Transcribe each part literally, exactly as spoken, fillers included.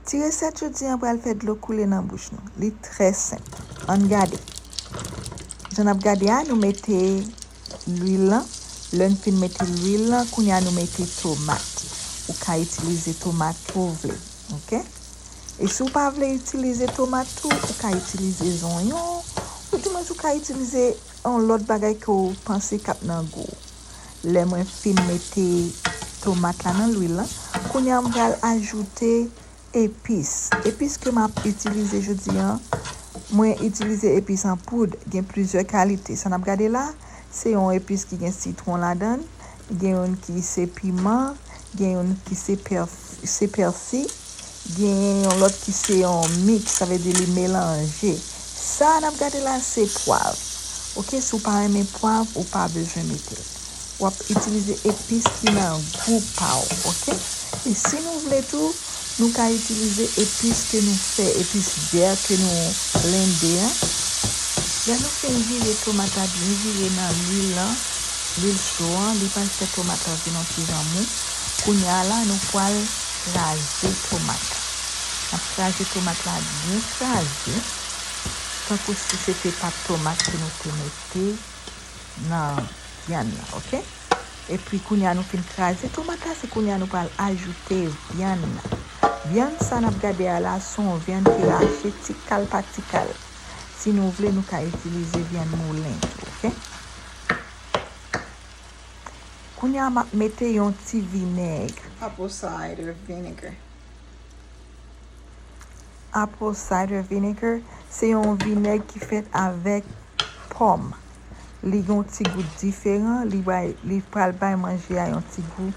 Ti resèt jodi an pral fè dlo koule nan bouch nou. Li trè senp. Ann gade. Jan n ap gade a, nou mete lwil lan. Lè n fin mete lwil lan, kounye a nou mete tomat. Ou ka itilize tomat ou vle, oke? E si w pa vle itilize tomat tou, ou ka itilize zonyon, ou di mwen ou ka itilize yon lòt bagay ke w panse k ap nan gou. Lè mwen fin mete tomat la nan lwil lan, kounye a m pral ajoute epis. Epis ke m ap itilize jodi an, mwen itilize epis an poud, gen plizyè kalite. Sa n ap gade la, se yon epis ki gen sitwon ladan l, gen youn ki se piman, gen youn ki se pèf-, se pèsi, gen yon lòt ki se yon miks, sa vle di li melanje. Sa n ap gade la se pwav. Oke, si w pa renmen pwav, ou pa bezwen mete l. W ap itilize epis ki nan gou pa w, oke? E si nou vle tou, nou ka itilize epis ke nou fè, epis djè ke nou blende an. Lè nou fin vire tomat la byen vire nan lwil lan, lwil cho an, li pral fè tomat la vin yon ti jan mou. Kounye a la, nou pral kraze tomat la. N ap kraze tomat la byen kraze, tankou si se te pat tomat ke nou te mete nan vyann nan, oke? Epi kounye a nou fin kraze tomat la, se kounye a nou pral ajoute vyann nan. Vyann sa n ap gade a la, se yon vyann ki rache ti kal pa ti kal. Si nou vle, nou ka itilize vyann moulen tou, oke? Kounye a m ap mete yon ti vinèg. Apple cider vinegar. Apple cider vinegar se yon vinèg ki fèt avèk pòm. Li gen yon ti gou diferan, li bay, li pral bay manje a yon ti gou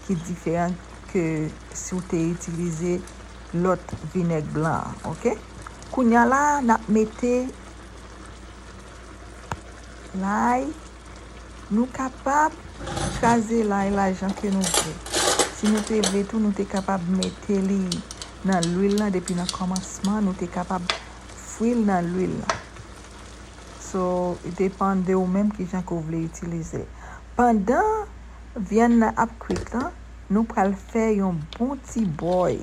ki diferan ke si w te itilize lòt vinèg blan an, oke? Kounye a la, n ap mete lay. Nou kapab kraze lay la jan ke nou vle. Si nou te vle tou, nou te kapab mete li nan lwil lan depi nan kòmansman, nou te kapab fri l nan lwil lan. So, it depann de ou menm kijan ke w vle itilize. Pandan vyann nan ap kwit lan, nou pral fè yon bon ti bòy.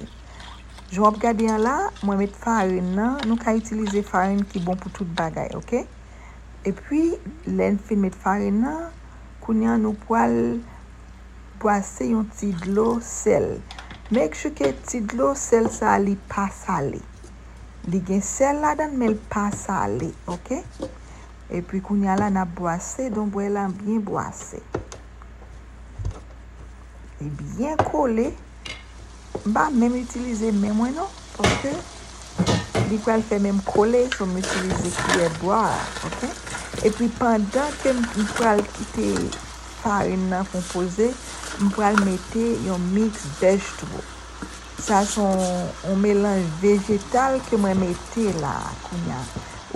Jan w ap gade an la, mwen met farin nan, nou ka itilize farin ki bon pou tout bagay, oke? Epi, lè n fin met farin nan, kounye a nou pral bwase yon ti dlo sèl. Make sure ke ti dlo sèl sa a li pa sale. Li gen sèl ladan l, men l pa sale, oke? Epi kounye a la, n ap bwase donbwèl lan byen bwase. Li byen kole. M pa menm itilize men mwen non, paske li pral fè men m kole, so m itilize kiyè bwa a, oke? Epi pandan ke m, m pral kite farin nan pou poze, m pral mete yon miks vegetable. Sa se yon, yon melanj vejetal ke mwen mete la a kounye a.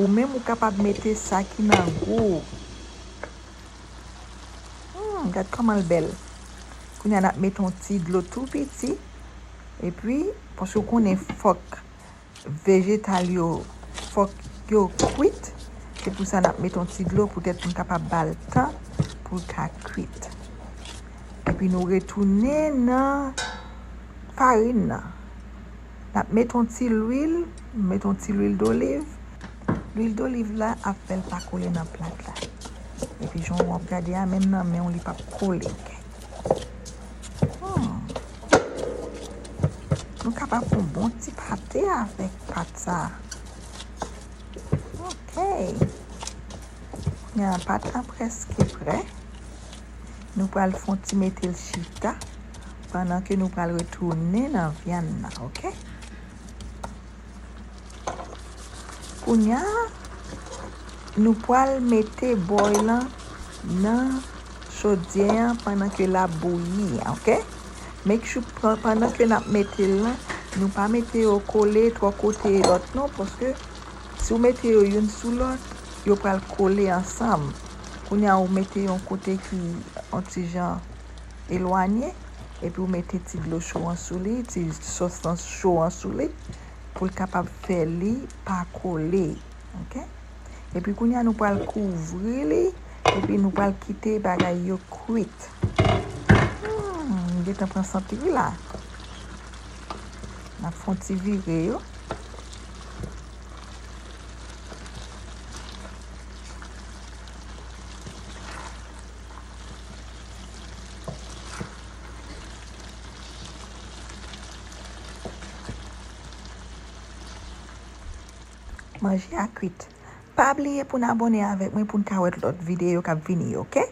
Ou menm ou kapab mete sa ki nan gou ou. Hmm, gad kòman l bèl. Kounye a n ap mete yon ti dlo tou piti. Epi, paske w konnen fòk vejetal yo, fòk yo kwit. Se pou sa n ap mete yon ti dlo poutèt pou n kapab ba l tan pou l ka kwit. Epi nou retounen nan farin nan. N ap mete yon ti lwil, mete yon ti lwil doliv. Lwil doliv la ap fè l pa kole nan plat la. Epi jan w ap gade a, menm nan men w li p ap kole. Hmm. Nou kapab fè yon bon ti pate avèk pat sa. Oke. Kounye a pat la prèske prè. Nou pral fè yon ti mete l chita pandan ke nou pral retounen nan vyann nan, oke? Kounye a, nou pral mete bòy lan nan chodyè an pandan ke l ap bouyi, oke? Make sure pan-, pandan ke n ap mete l lan, nou pa mete yo kole twò kote lòt non, paske si w mete yo youn sou lòt, yo pral kole ansanm. Kounye a, ou mete yon kote ki yon ti jan elwanye, epi ou mete ti dlo cho an sou li, ti sòs lan cho an sou li, pou l kapab fè li pa kole. Oke? Epi kounye a, nou pral kouvri li, epi nou pral kite bagay yo kwit. Hmm, m gentan pran sant li la. N ap fè yon ti vire yo. Manje a kwit. Pa bliye pou n abòne avèk mwen pou n ka wè lòt videyo k ap vini yo, oke?